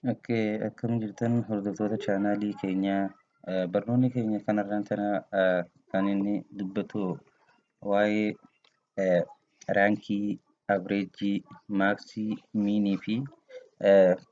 Okay, akkam jirtan hordoftoota chaanaalii keenyaa. Barnoonni keenya kanarraan tana kan inni dubbatu waa'ee raankii, avreejii, maaksii, miinii fi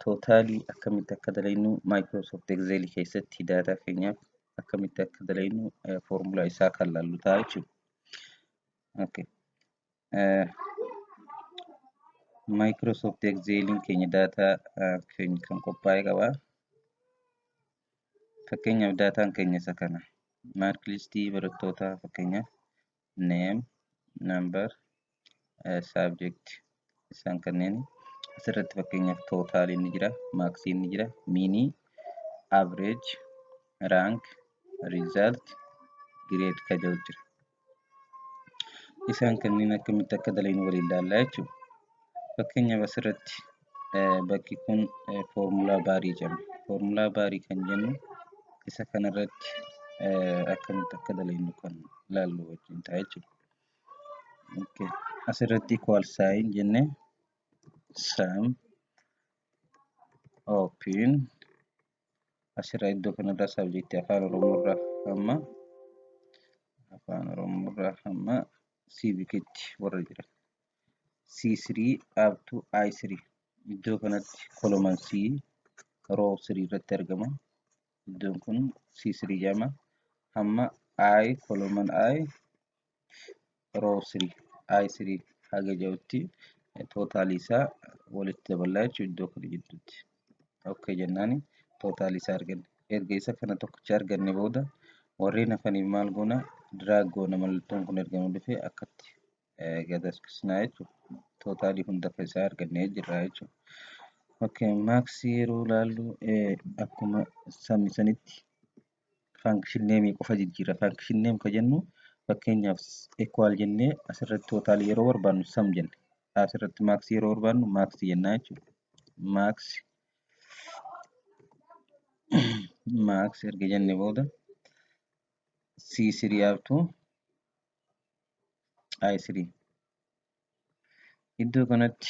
tootaalii akkamitti akka dalagnu Microsoft Excel keessatti daataa keenyaaf akkamitti akka dalagnu foormulaa isaa kan laallu ta'a jechuudha. Okay. Microsoft Exceliin keenya daataa keenya kan qophaa'e qaba. Fakkeenyaaf daataan keenya isa kana. Maark listii barattootaa fakkeenyaaf name, number, subject isaan kanneen asirratti fakkeenyaaf tootaaliin ni jira, maaksiin ni jira, miinii, average, rank, result, grade ka jedhu jira. Isaan kanneen akkamitti akka dalagnu waliin ilaallaa jechuudha. Fakkeenyaaf asirratti bakki kun foormulaa baarii jedhama. Foormulaa baarii kan jennu isa kanarratti akkamitti akka dalagnu kan ilaallu wajjin ta'a jechuudha. Okay. Asirratti equal sign jennee sum open asirraa iddoo kanarraa subject afaan Oromoo irraa hamma afaan Oromoo irraa hamma civic warra jiran C3 up to I3 iddoo kanatti column C row 3 irratti argama. Iddoon kun C3 jedhama. Hamma I column I row 3 I3 haga jedhutti tootaalii isaa walitti daballaa jechuudha iddoo kana jidduutti. Okay jennaani tootaalii isaa arganne. Erga isa kana tokkicha arganne booda warreen hafaniif maal goona drag goona mallattoon kun erga nu dhufee akkatti gad harkisnaa jechuudha. Tootaalii hunda isaa argannee jirra jechuudha. Okay, maaksii yeroo ilaallu akkuma sami sanitti function name qofa jijjiirra. Function name ka jennu fakkeenyaaf equal jennee asirratti tootaalii yeroo barbaannu sum jenne. Asirratti maaksii yeroo barbaannu maaksii jennaa jechuudha. Maaksi max erga jenne booda C3 up to I3 iddoo kanatti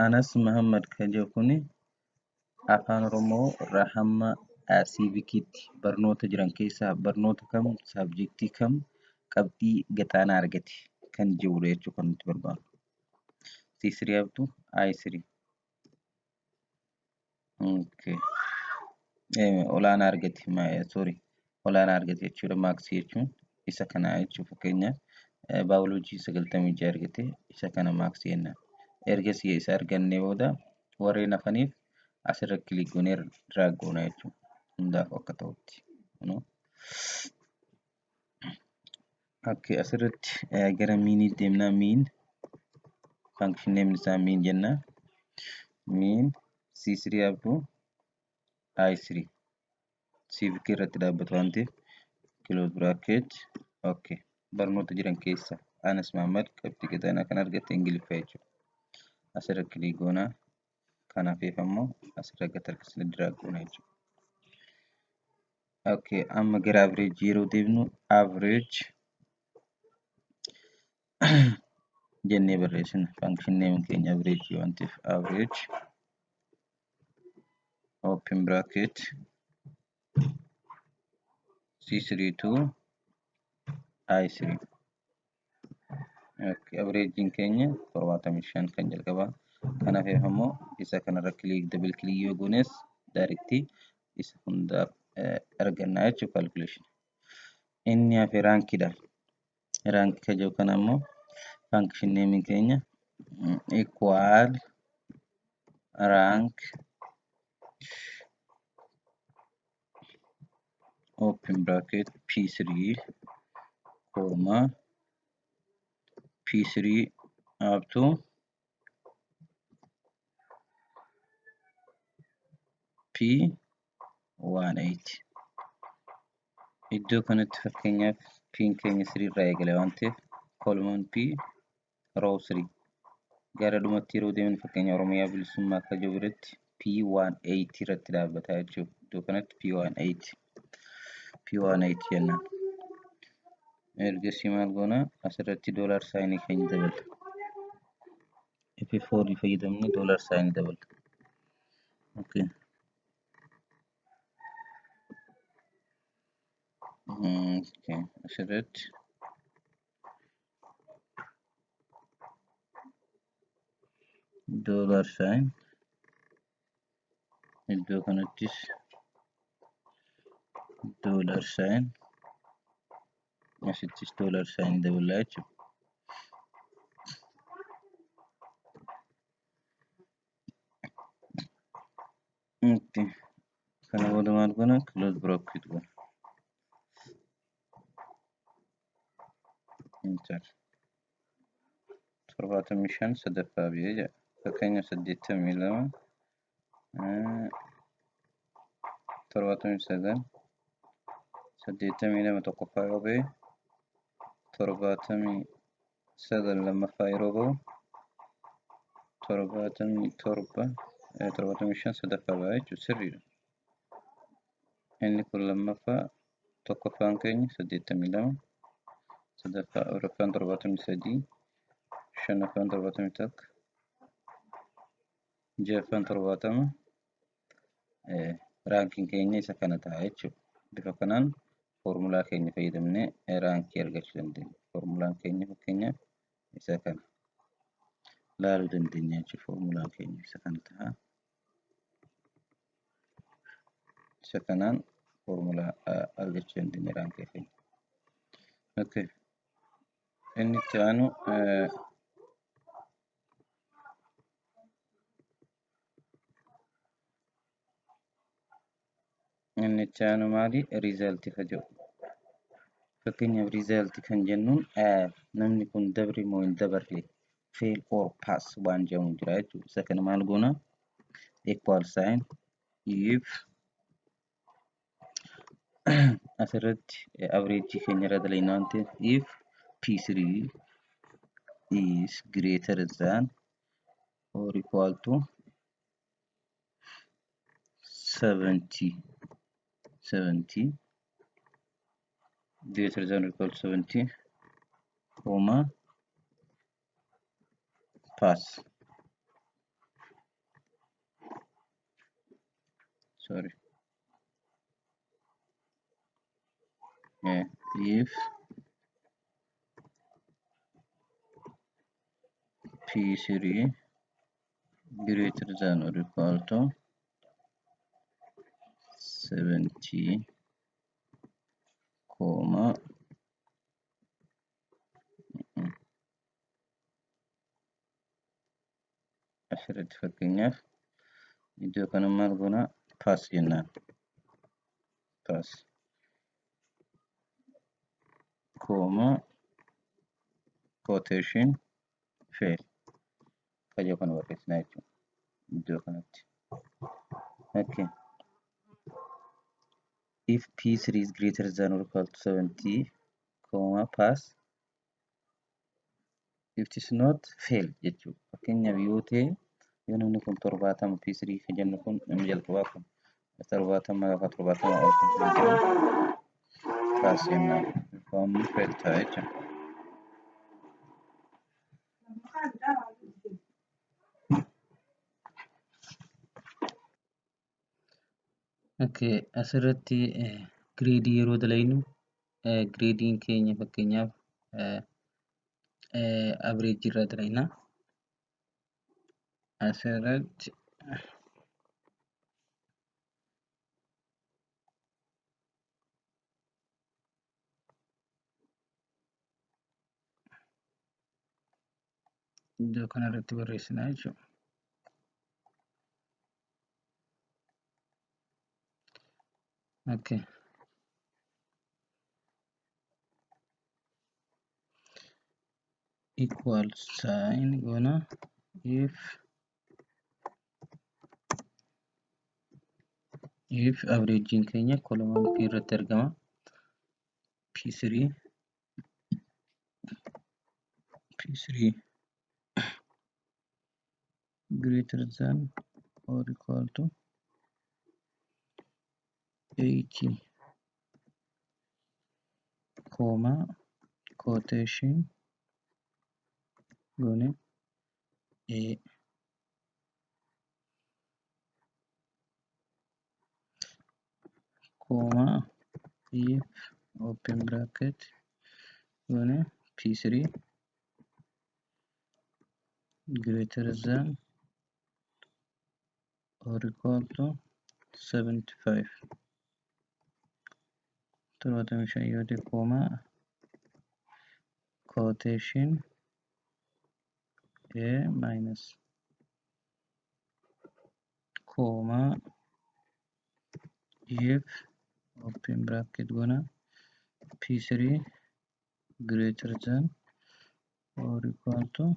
Anas Muhammad kan jedhu kun afaan Oromoo irraa hamma siivikiitti barnoota jiran keessaa barnoota kam saabjektii kam qabxii gataanaa argate kan jedhudha jechuudha kan nuti barbaannu. C3 up to I3. Okay. Olaanaa argate, sorry, olaanaa argate jechuudha maaksii jechuun isa kana jechuudha fakkeenyaaf baayoloojii 96 argate isa kana maaksii jennaan. Ergasii isa argannee booda warreen hafaniif asirra kilik goonee drag goona jechuudha. Hundaaf akka ta'utti. Okay, asirratti gara miinii deemnaa miin function name isaa miin jenna. Miin C3 up to I3 civic irratti dhaabbatu waan ta'eef close bracket okay. Barnoota jiran keessa Anas Muhammad qabxii gadaanaa kan argatte Ingiliffa jechuudha. Asirra kilik goonaa kan hafeef ammoo asirra gad harkisnee drag goona jechuudha. Okay, amma gara average yeroo deemnu average jennee barreessina. Function name keenya average waan ta'eef average open bracket C3 to I3. Okay, averagein keenya 75 kan jalqabaa. Kan hafeef ammoo isa kanarra click double click yoo goones directly isa hundaaf arganna jechuudha calculation. Inni hafe raankiidha. Raankii kan jedhu kana ammoo function name keenya equal rank open bracket P3 comma P3 up to P18. Iddoo kanatti fakkeenyaaf P'n keenya 3 irraa eegale waan ta'eef column P row 3 gara dhumatti yeroo deemnu fakkeenya Oromiyaa bilisummaa akka jiru biratti P18 irratti dhaabbata jechuudha. Iddoo kanatti P18 P18 jennaan. Ergasii maal goona asirratti doolaar saayinii keenya daballa. F4 fayyadamnee doolaar saayinii daballa. Okay. Okay. Asirratti dollar sign iddoo kanattis dollar sign asittis dollar sign daballaa jechuudha. Okay. Kana booda maal goona? Close bracket goona. Enter. 75 sadaffaa biyya jedha. Fakkeenyaaf 82, 79, 82 tokkoffaa yeroo ba'e, 79 lammaffaa yeroo ba'u, 77, 75 sadaffaa ba'a jechuudha. Sirriidha. Inni kun lammaffaa, tokkoffaan keenya 82, sadaffaa, afuraffaan 73, shanaffaan 71, ja'affaan 70. Raankiin keenya isa kana ta'a jechuudha. Bifa kanaan foormulaa keenya fayyadamnee raankii argachuu dandeenya. Foormulaan keenya fakkeenyaaf isa kana laaluu dandeenya jechuudha. Foormulaan keenya isa kana ta'a. Isa kanaan foormulaa argachuu dandeenya raankii keenya. Okay. Inni itti aanu inni itti aanu maali? Riizaltii ka jedhu. Fakkeenyaaf riizaltii kan jennuun namni kun dabre moo hin dabarre, fail or pass waan jedhamu jira jechuudha. Isa kana maal goona? Equal sign if asirratti average keenya irra dalagna waan ta'eef if P3 is greater than or equal to 70, 70 greater than or equal to 70 comma pass, sorry, yeah, if P3 greater than or equal to 70 comma asirratti fakkeenyaaf iddoo kana maal goona? Pass jennaan, pass comma quotation fail kayyoo kana barreessinaa jechuudha iddoo kanatti. Okay. If P3 is greater than or equal to 70 comma pass, if it is not fail jechuudha. Fakkeenyaaf yoo ta'e, yoo namni kun 70, P3 kan jennu kun namni jalqabaa kun 70 yookaan 70 ol kan ta'e, pass jennaan. Yookaan fail ta'a jechuudha. Okay, asirratti gireedii yeroo dalaynu gireediin keenya fakkeenyaaf average irraa dalayna. Asirratti iddoo kanarratti barreessina jechuudha. Okay. Equal sign goona if average keenya column P irratti argama, P3 P3 greater than or equal to 80 comma quotation goone A Comma if open bracket goone P3 greater than or equal to 75, 75 yoo ta'e, comma quotation A minus, comma if open bracket goona P3 greater than or equal to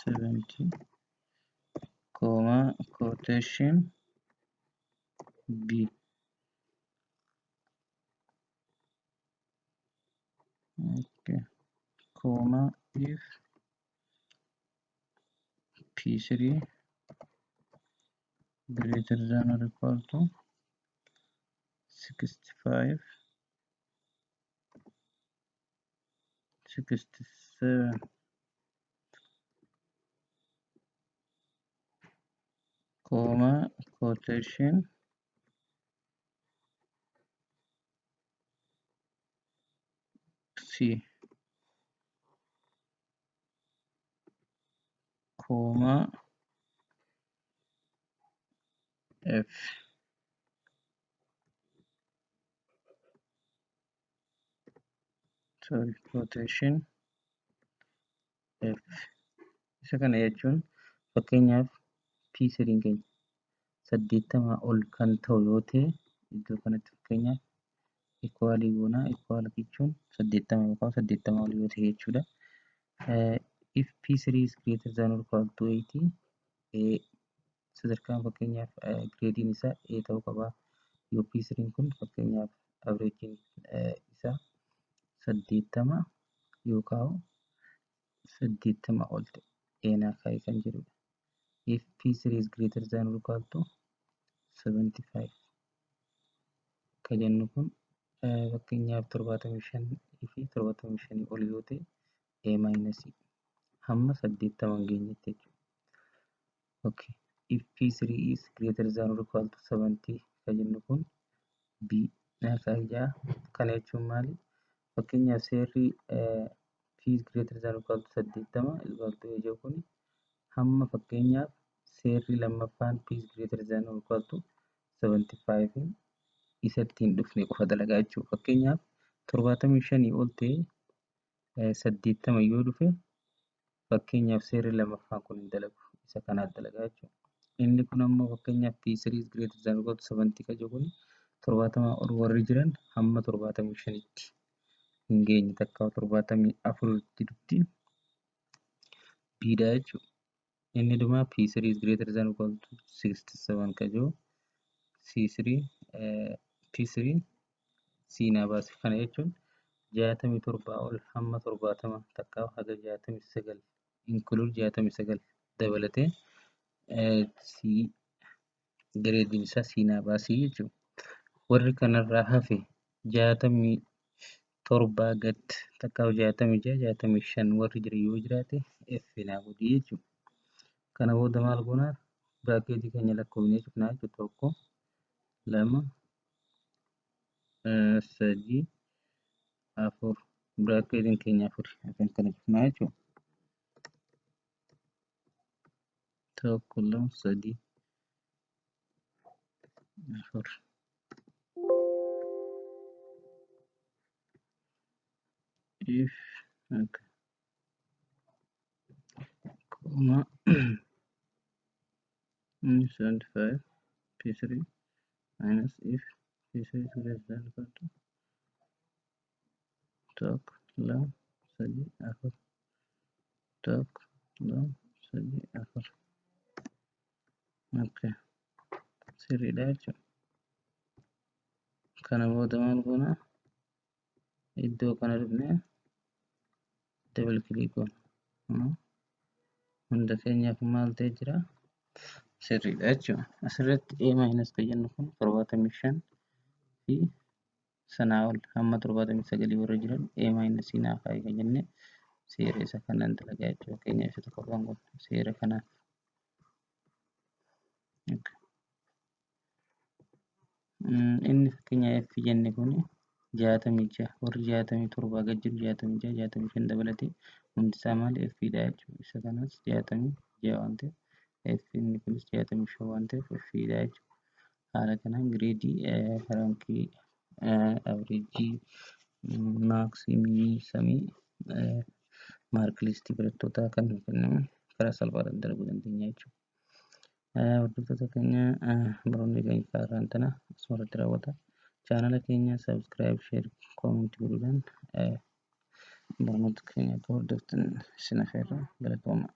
70, comma quotation B. Okay, comma if P3 greater than or equal to 65, 67, comma quotation C, comma F. Sorry, quotation F. Isa kana jechuun fakkeenyaaf P3 keenya 80 ol kan ta'u yoo ta'e, iddoo kanatti fakkeenyaaf equal goona. Equal jechuun 80 yookaan 80 ol yoo ta'e jechuudha. If P3 is greater than or equal to 80, A sadarkaan fakkeenyaaf gradeiin isaa A ta'uu qaba. Yoo P3 kun fakkeenyaaf averageiin isaa 80 yookaan 80 ol ta'e A naa kaa'e kan jedhudha. If P3 is greater than or equal to 75 ka jennu kun fakkeenyaaf 75 fi 75 ol yoo ta'e A minus hamma 80 hin geenyetti jechuudha. Okay. If P3 is greater than or equal to 70 ka jennu kun B naa kaa'e jaa. Kana jechuun maali? Fakkeenyaaf seerri P is greater than or equal to 80 equal to A jedhu kun hamma fakkeenyaaf seerri lammaffaan P is greater than or equal to 75 isatti hin dhufne qofa dalagaa jechuudha. Fakkeenyaaf 75 ol ta'e 80 yoo dhufe, fakkeenyaaf seerri lammaffaan kun hin dalagu. Isa kanaaf dalagaa jechuudha. Inni kun ammoo fakkeenyaaf P3 is greater than or equal to 70 ka jedhu kun 70 ol warri jiran hamma 75tti hin geenye takka 74 jirutti B dha jechuudha. Inni dhumaa P3 is greater than or equal to 67 ka jedhu C3 P3 C naa baase. Kana jechuun 67 ol hamma 70 takka haga 69, include 69 dabalatee C gradeiin isaa C naa baasii jechuudha. Warri kanarraa hafe 67 gad takka 66, 65 warri jiran yoo jiraate F naa godhi jechuudha. Kana booda maal goonaa? Bracketii keenya lakkoofnee cufnaa jechuudha. Tokko, lama, sadii, afur. Bracketiin keenya afur. Afran kana cufnaa jechuudha. Tokko, lama, sadii, afur. If okay, comma 75 P3 minus if P3 is greater than or equal to tokko, lama, sadii, afur, tokko, lama, sadii, afur. Okay, sirriidha jechuudha. Kana booda maal goona? Iddoo kana dhufnee double click goona. Hunda keenyaaf maal ta'e jira? Sirriidha jechuudha. Asirratti A minus kan jennu kun 75 fi sanaa ol hamma 79 warra jiran A minus naa kaa'i kan jenne seera isa kanaan dalagaa jechuudha. Fakkeenyaaf isa tokkoffaan kun seera kanaan. Okay. Inni fakkeenya F jenne kun 66, warri 67 gad jiru 66, 65 dabalatee hundi isaa maal F dha jechuudha. Isa kanas 66 waan ta'eef F, inni kunis 65 waan ta'eef F dha jechuudha. Haala kanaan grade, rank, average, max, min, sum, mark list barattootaa kan nu kenname karaa salphaadhaan dalaguu dandeenya jechuudha. Hordoftoota keenya, barnoonni keenya kaarraan tana asumarratti raawwata. Chaanala keenya subscribe, share, comment godhuudhaan barnoota keenya akka hordoftan isin affeerra. Galatooma.